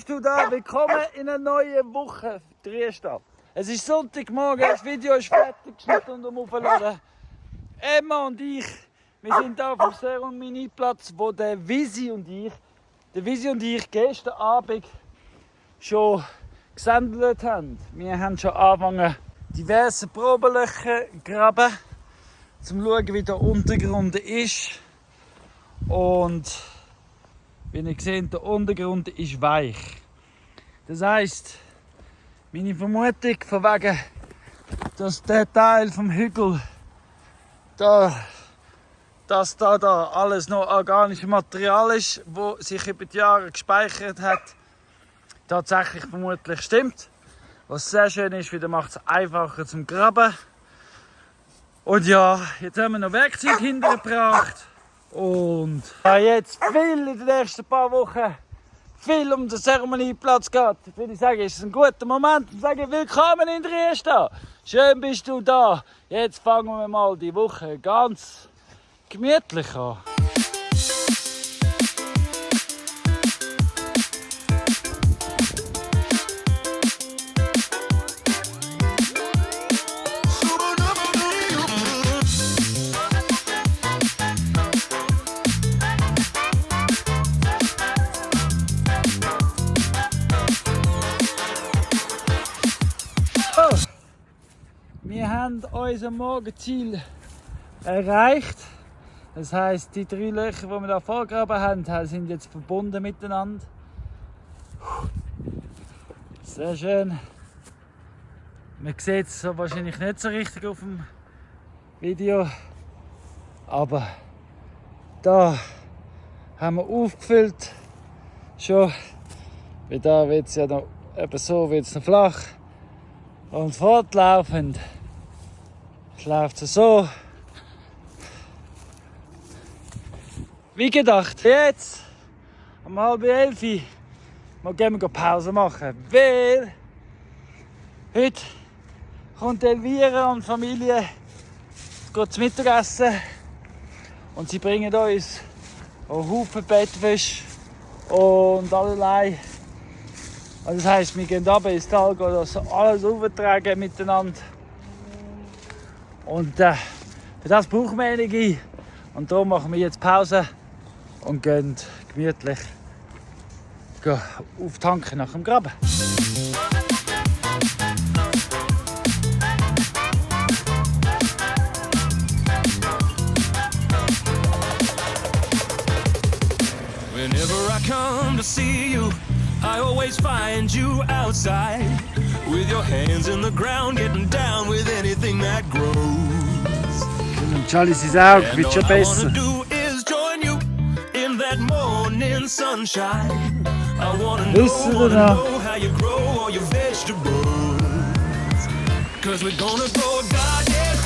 bist du da? Willkommen in einer neuen Woche für Triesta. Es ist Sonntagmorgen, das Video ist fertig geschnitten und aufgeladen. Emma und ich, wir sind hier auf dem Serumini-Platz, wo der Visi und ich gestern Abend schon gesendet haben. Wir haben schon angefangen, diverse Probelöcher zu graben, um zu schauen, wie der Untergrund ist. Und wie ihr seht, der Untergrund ist weich. Das heisst, meine Vermutung von wegen, dass der Teil vom Hügel, dass da alles noch organisches Material ist, das sich über die Jahre gespeichert hat, tatsächlich vermutlich stimmt. Was sehr schön ist, wieder macht es einfacher zum Graben. Und ja, jetzt haben wir noch Werkzeug hintergebracht. Und jetzt viel in den nächsten paar Wochen viel um den Serumini-Platz geht, würde ich sagen, ist es ein guter Moment, um zu sagen, willkommen in Triesta. Schön bist du da. Jetzt fangen wir mal die Woche ganz gemütlich an. Wir haben unser Morgenziel erreicht. Das heisst, die 3 Löcher, die wir hier vorgegraben haben, sind jetzt verbunden miteinander. Sehr schön. Man sieht es wahrscheinlich nicht so richtig auf dem Video. Aber da haben wir aufgefüllt. Schon. Weil da wird es ja noch eben so wird's noch flach. Und fortlaufend läuft es so. Wie gedacht, jetzt um 10:30 gehen wir Pause machen, weil heute kommt Elvira und Familie zum Mittagessen und sie bringen uns einen Haufen Bettwäsche und allerlei. Also das heisst, wir gehen runter ins Tal, gehen das alles auftragen miteinander. Und für das brauchen wir Energie. Und darum machen wir jetzt Pause und gehen gemütlich auftanken nach dem Graben. Whenever I come to see you, I always find you outside with your hands in the ground, getting down with anything that grows. Und Charlie ist auch, wird schon besser. And all I wanna do is join you in that morning sunshine. I wanna know how you grow all your vegetables. 'Cause we're gonna go garden.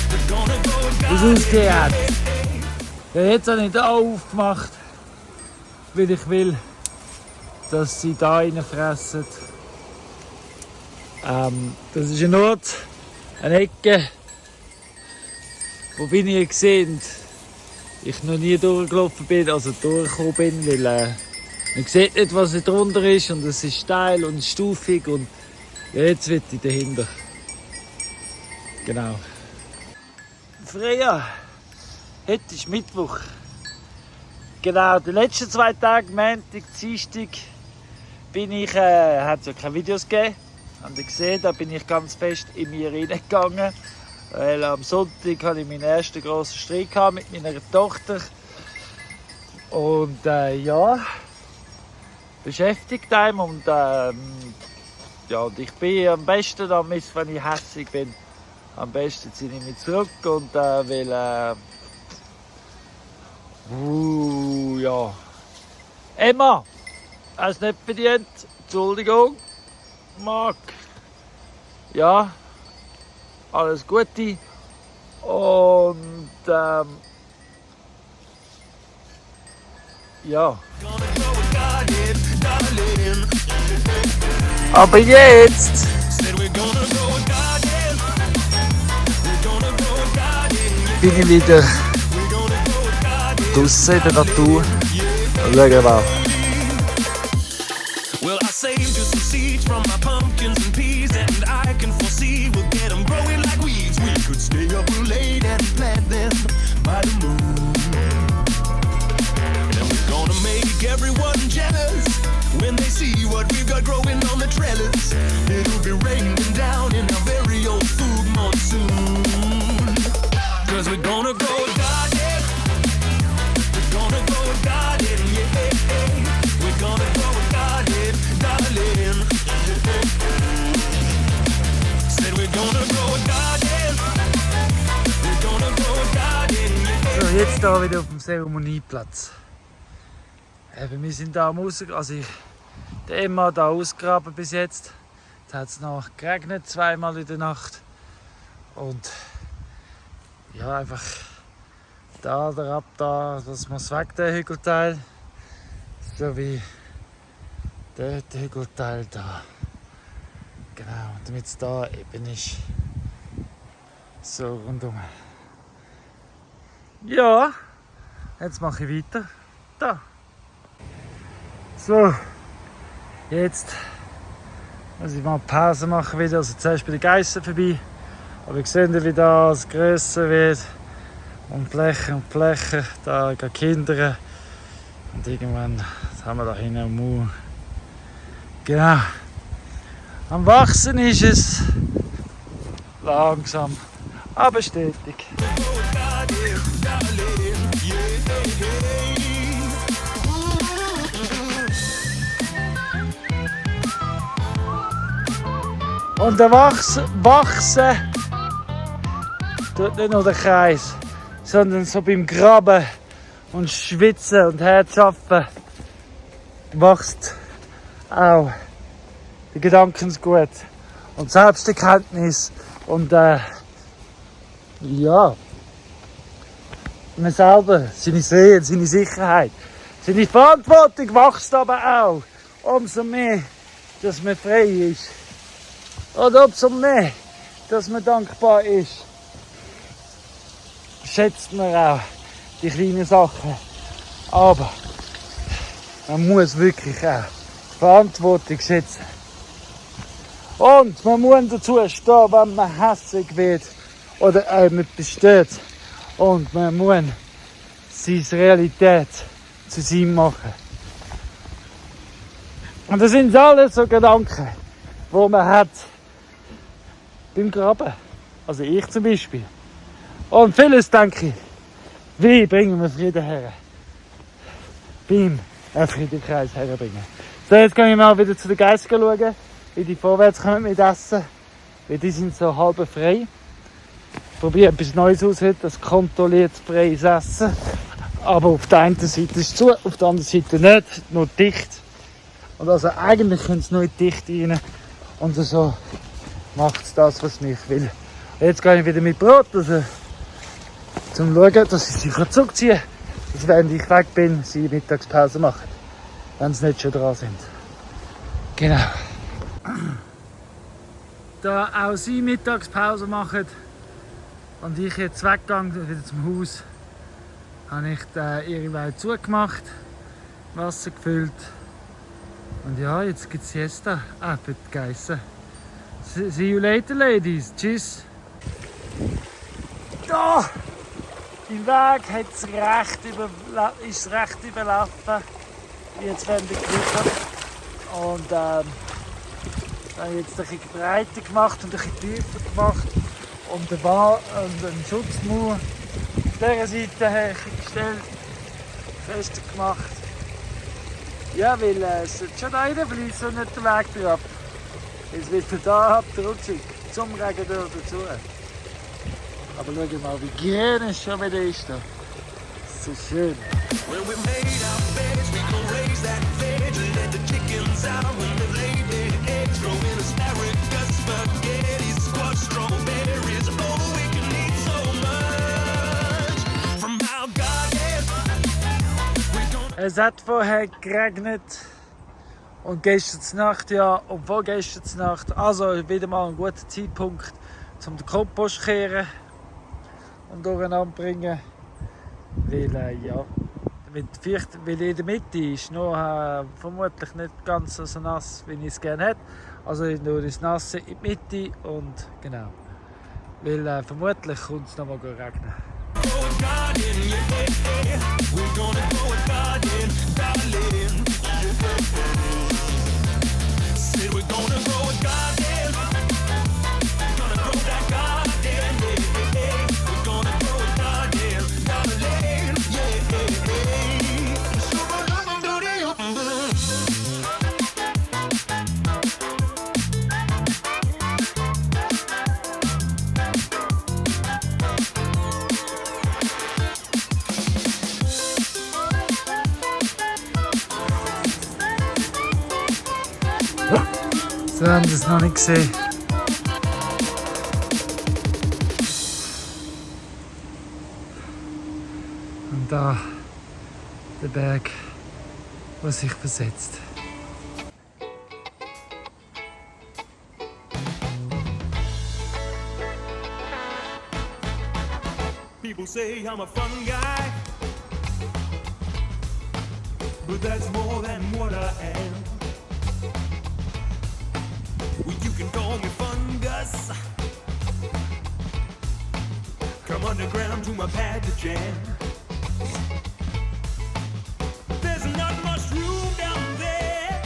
We're gonna go garden. Wie es ausgeht. Ja, jetzt habe ich da aufgemacht, weil ich will, dass sie da reinfressen. Das ist ein Ort, eine Ecke, wo wie ihr seht, ich noch nie durchgelaufen bin, also durchgekommen bin, weil man sieht nicht, was da drunter ist und es ist steil und stufig und ja, jetzt wird ich dahinter. Genau. Freya, heute ist Mittwoch. Genau, die letzten 2 Tage, Montag, Dienstag, hat es ja keine Videos gegeben. Habt ihr gesehen, da bin ich ganz fest in mir reingegangen. Weil am Sonntag hatte ich meinen ersten grossen Streit mit meiner Tochter. Und ja, beschäftigt einem. Und, ja, und ich bin am besten damit, wenn ich hässlich bin. Am besten ziehe ich mich zurück und will ja. Emma, hast du nicht bedient? Entschuldigung. Marc. Ja. Alles Gute. Und ja. Aber jetzt bin ich wieder draussen in der Natur. Und schauen wir mal. you some seeds from my pumpkins and peas, and I can foresee we'll get them growing like weeds. We could stay up real late and plant them by the moon. And we're gonna make everyone jealous when they see what we've got growing on the trellis. It'll be raining down in our very own food monsoon. Cause we're gonna go garden. We're gonna go garden, yeah. We're gonna go garden, darling. Said we're gonna go garden. We're gonna go garden, yeah. So, jetzt hier wieder auf dem Zeremonieplatz. Wir sind da am also der Emma da ausgegraben bis jetzt. Jetzt hat es noch geregnet, zweimal in der Nacht. Und ja, einfach da, ab da, das muss weg, der Hügelteil. So wie der Hügelteil da. Genau, damit es da eben ist. So rundum. Ja, jetzt mache ich weiter. Da. So, jetzt muss ich mal Pause machen wieder. Also zuerst bei den Geissen vorbei. Aber wir sehen, wie das grösser wird. Und Fläche, da gehen Kinder. Und irgendwann haben wir da hinten einen Mauer. Genau. Am Wachsen ist es. Langsam, aber stetig. Und der Wachsen tut nicht nur der Kreis, sondern so beim Graben und Schwitzen und Herzschaffen wächst auch die Gedankensgut und Selbsterkenntnis und ja, man selber, seine Seele, seine Sicherheit, seine Verantwortung wächst aber auch, umso mehr, dass man frei ist. Oder umso mehr, dass man dankbar ist, schätzt man auch die kleinen Sachen. Aber man muss wirklich auch Verantwortung schätzen. Und man muss dazu stehen, wenn man hässlich wird oder etwas besteht. Und man muss seine Realität zu sein machen. Und das sind alles so Gedanken, die man hat beim Graben. Also ich zum Beispiel. Und vieles denke ich, wie bringen wir Frieden her? Beim Friedenkreis herbringen. So, jetzt gehen wir mal wieder zu den Geissen schauen, wie die vorwärts kommen mit Essen. Weil die sind so halb frei. Ich probiere etwas Neues aus, das kontrolliertes freies Essen. Aber auf der einen Seite ist es zu, auf der anderen Seite nicht, nur dicht. Und also eigentlich können sie nur dicht rein. Und so macht es das, was ich will. Jetzt gehe ich wieder mit Brot, also zum Schauen, dass ich sie zurückziehe. Dass wenn ich weg bin, sie Mittagspause machen. Wenn sie nicht schon dran sind. Genau. Da auch sie Mittagspause machen und ich jetzt weggehe, wieder zum Haus, habe ich ihre Welt zugemacht, Wasser gefüllt. Und ja, jetzt gibt es Siesta. Für die Geissen. See you later, ladies. Tschüss. Da! Im Weg ist recht überlaufen. Jetzt werden wir gewittert. Und habe jetzt ein bisschen breiter gemacht und ein bisschen tiefer gemacht. Und einen Schutzmauer auf dieser Seite hergestellt. Fester gemacht. Ja, weil es sollte schon reinfließen und nicht den Weg drauf. Jetzt wird von da ab der Rutschig zum Regen dazu. Aber schau mal, wie grün es schon wieder ist. Da. So schön. Well, we made our beds, we gon' raise that veg and let the chickens out when they lay their eggs. Throw in asparagus, spaghetti, squash, strawberries. Oh, we can eat so much from our garden. Es hat vorher geregnet und gestern Nacht, ja, und vorgestern Nacht, also wieder mal ein guter Zeitpunkt, um den Kompost zu kehren und durcheinander bringen. Weil, ja, der weil in der Mitte ist, noch vermutlich nicht ganz so nass, wie ich es gerne hätte. Also nur das Nasse in die Mitte und genau. Weil vermutlich kommt es noch mal regnen. Sie haben das noch nicht gesehen. Und da der Berg, der sich versetzt. People say I'm a fun guy, but that's more than what I am. Well, you can call me Fungus. Come underground to my pad to jam. There's not much room down there,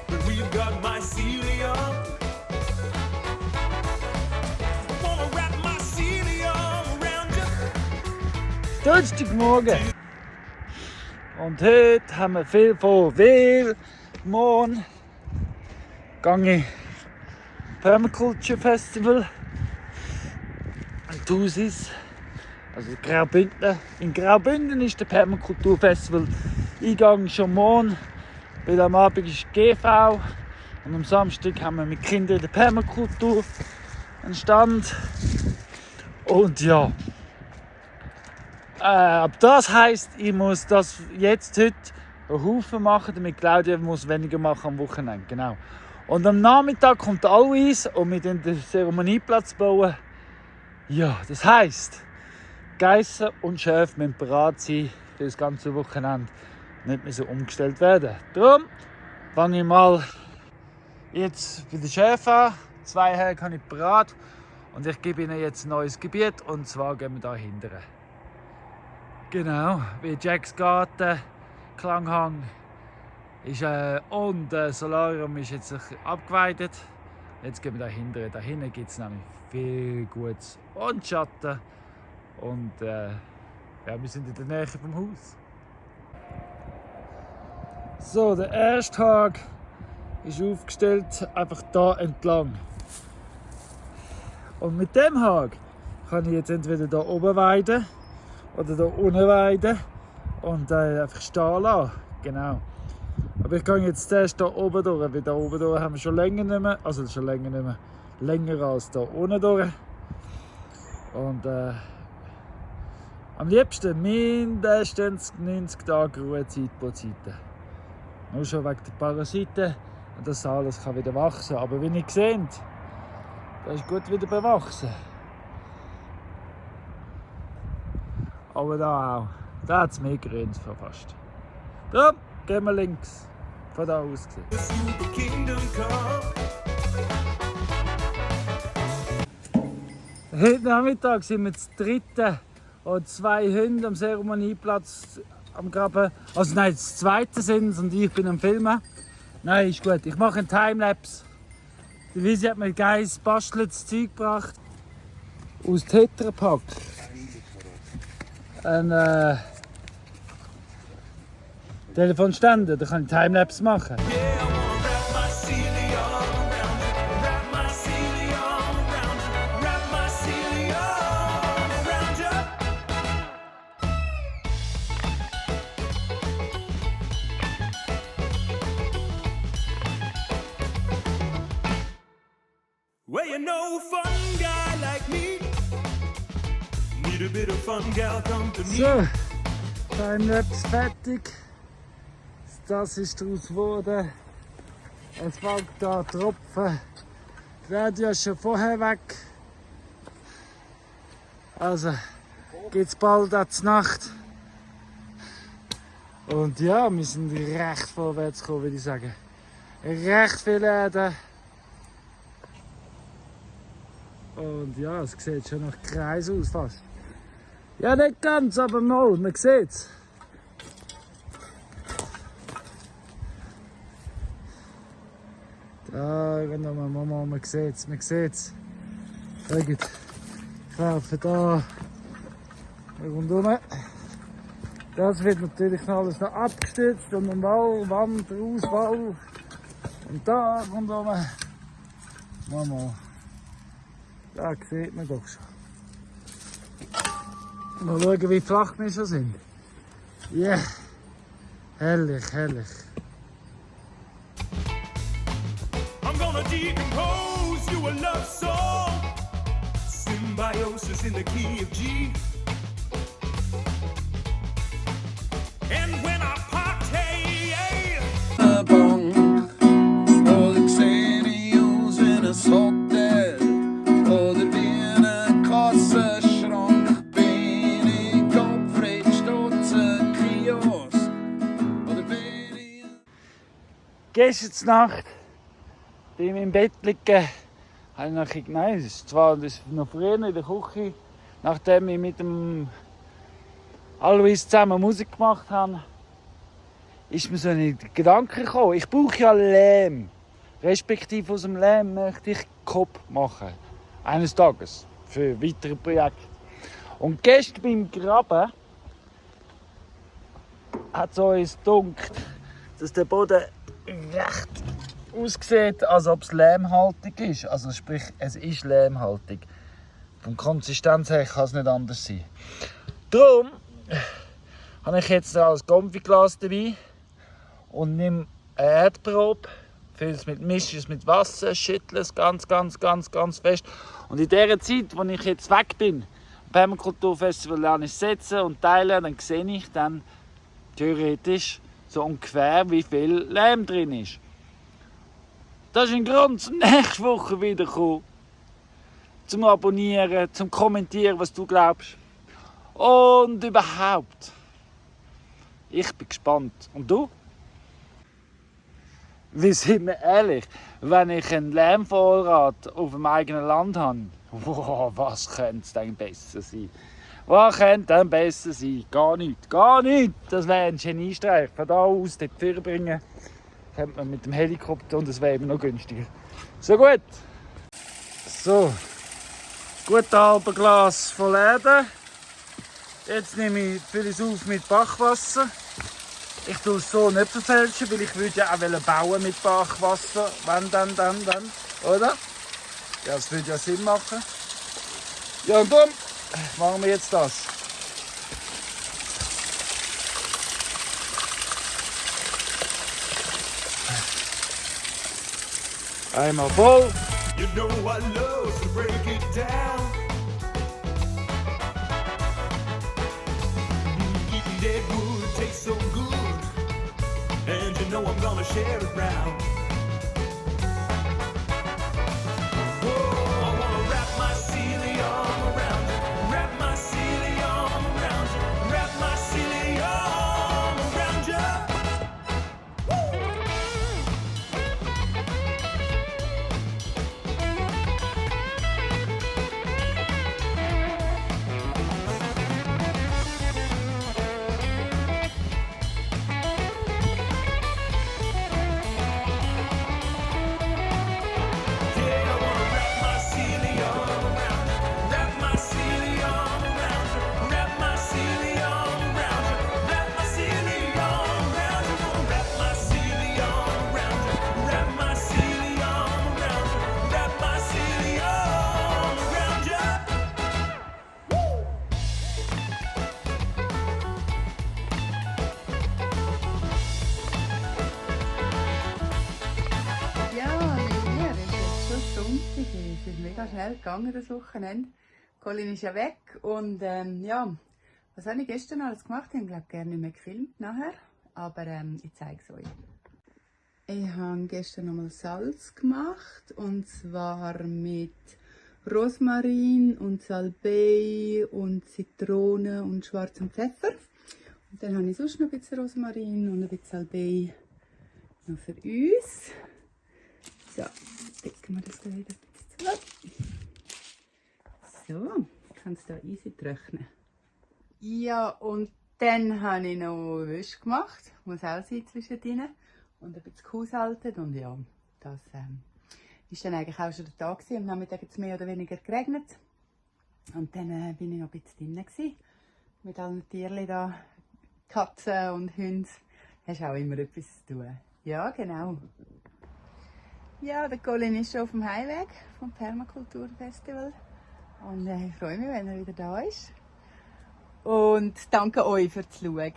but we've got mycelium. Wanna wrap mycelium around you. Donnerstagmorgen. Und heute haben wir viel vor, weil morgen gehe ich Permaculture Festival in Thusis, also Graubünden. In Graubünden ist der Permakultur Festival. Ich gehe schon morgen, weil am Abend ist GV und am Samstag haben wir mit Kindern der Permakultur einen Stand. Und ja, aber das heisst, ich muss das jetzt heute einen Haufen machen, damit Claudia muss weniger machen am Wochenende. Genau. Und am Nachmittag kommt Alois und wir den Zeremonieplatz bauen. Ja, das heisst, Geissen und Schäfe müssen bereit sein für das ganze Wochenende. Nicht mehr so umgestellt werden. Darum fange ich mal jetzt bei den Schäfen an. 2 Hektar kann ich bereit. Und ich gebe ihnen jetzt ein neues Gebiet. Und zwar gehen wir da hinten. Genau, wie Jacks Garten, Klanghang ist, und Solarium ist jetzt abgeweidet. Jetzt gehen wir da hinten. Da hinten gibt es nämlich viel Gutes und Schatten. Und ja, wir sind in der Nähe vom Haus. So, der erste Tag ist aufgestellt, einfach da entlang. Und mit dem Hag kann ich jetzt entweder da oben weiden oder da unten weiden und einfach stehen lassen. Genau. Aber ich gehe jetzt zuerst da oben durch, weil da oben durch haben wir schon länger nicht mehr, also schon länger nicht mehr, länger als da unten durch. Und am liebsten mindestens 90 Tage Ruhezeit pro Seite. Nur schon wegen der Parasiten und das alles kann wieder wachsen. Aber wie ihr seht, das ist gut wieder bewachsen. Aber da auch. Da hat es mehr Grün fast. Da gehen wir links. Von da aus gesehen. Heute Nachmittag sind wir zu dritten und 2 Hunde am Zeremonieplatz am Graben. Also nein, das zweite sind es und ich bin am Filmen. Nein, ist gut. Ich mache einen Timelapse. Die Visi hat mir geiles basteltes Zeug gebracht. Aus Tetrapack. Ein Telefonständer, da kann ich Timelapse machen. Well, you know, fun guy like me need a bit of fun gal company. So, Timelapse fertig. Das ist daraus geworden. Es fängt da Tropfen. Die Radio ist schon vorher weg. Also gibt es bald auch zur Nacht. Und ja, wir sind recht vorwärts gekommen, würde ich sagen. Recht viele Läden. Und ja, es sieht schon nach Kreis aus fast. Ja, nicht ganz, aber mal, man sieht es. Da, genau, Mama, man sieht es, man sieht es. Schaut, ich laufe da rundherum. Das wird natürlich noch alles noch abgestützt und ein Wall, Wand, Ausbau. Und da rundherum. Mama, da sieht man doch schon. Mal schauen, wie flach wir schon sind. Ja, yeah. Herrlich, herrlich. I'm gonna decompose you a love song. Symbiosis in the key of G. And when I party, all Xenios in a hotel, oder wie eine Kasse Schrank bin ich Gottfried Stutze Kiosk, oder bin ich... Gestern Nacht bin ich im Bett liegen. Nein, das ist noch früher in der Küche, nachdem ich mit dem Alois zusammen Musik gemacht habe, ist mir so ein Gedanke gekommen. Ich brauche ja Lehm. Respektive aus dem Lehm möchte ich Kopf machen. Eines Tages. Für weitere Projekte. Und gestern beim Graben hat es uns gedacht, dass der Boden recht aussieht, als ob es lehmhaltig ist. Also sprich, es ist lehmhaltig. Von Konsistenz her kann es nicht anders sein. Darum habe ich jetzt ein Konfiglas dabei und nehme eine Erdprobe, mische es mit Wasser, schüttle es ganz fest. Und in der Zeit, wo ich jetzt weg bin, am Permakulturfestival lerne ich setzen und teilen, dann sehe ich dann theoretisch so ungefähr, wie viel Lehm drin ist. Das ist ein Grund, zum nächste Woche wiederkommen, zum Abonnieren, zum Kommentieren, was du glaubst. Und überhaupt. Ich bin gespannt. Und du? Wir sind wir ehrlich, wenn ich einen Lehmvorrat auf dem eigenen Land habe, wow, was könnte es denn besser sein? Was könnte denn besser sein? Gar nichts. Gar nichts. Das wäre ein Geniestreich. Von da aus dort vorbringen, könnte man mit dem Helikopter und es wäre immer noch günstiger. So gut. So. Gut halbe Glas voll Läden. Jetzt fülle ich es auf mit Bachwasser. Ich tue es so nicht verfälschen, weil ich würde ja auch bauen mit Bachwasser. Wenn, dann. Oder? Ja, das würde ja Sinn machen. Ja, und darum machen wir jetzt das. Einmal voll. you know I love to break it down. Eating dead wood tastes so good, and you know I'm gonna share it round. Whoa, I wanna wrap my Celia arm around you, wrap my Celia arm around you, wrap my Celia arm around you. Es ist mega schnell gegangen, das Wochenende. Colin ist ja weg und ja, was habe ich gestern alles gemacht? Ich habe gerne nicht mehr gefilmt nachher, aber ich zeige es euch. Ich habe gestern nochmal Salz gemacht und zwar mit Rosmarin und Salbei und Zitrone und schwarzem Pfeffer. Und dann habe ich sonst noch ein bisschen Rosmarin und ein bisschen Salbei noch für uns. So, decken wir das da wieder ein bisschen zu. So, kann es da easy trocknen. Ja, und dann habe ich noch Wäsche gemacht. Muss auch sein zwischendrin. Und ein bisschen gehaushaltet. Und ja, das ist dann eigentlich auch schon der Tag gewesen. Am Nachmittag hat es mehr oder weniger geregnet. Und dann bin ich noch ein bisschen drin. Mit allen Tierchen da. Katzen und Hunde. Hast auch immer etwas zu tun. Ja, genau. Ja, der Colin ist schon auf dem Heimweg vom Permakulturfestival. Und ich freue mich, wenn er wieder da ist. Und danke euch fürs Schauen,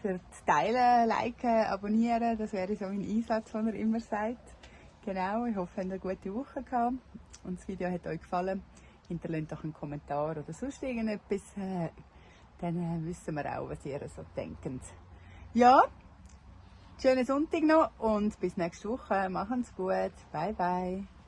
für das Teilen, Liken, Abonnieren. Das wäre so mein Einsatz, den er immer sagt. Genau, ich hoffe, ihr habt eine gute Woche gehabt und das Video hat euch gefallen. Hinterlasst doch einen Kommentar oder sonst irgendetwas. Dann wissen wir auch, was ihr so denkt. Ja, schönen Sonntag noch und bis nächste Woche. Machen's gut. Bye, bye.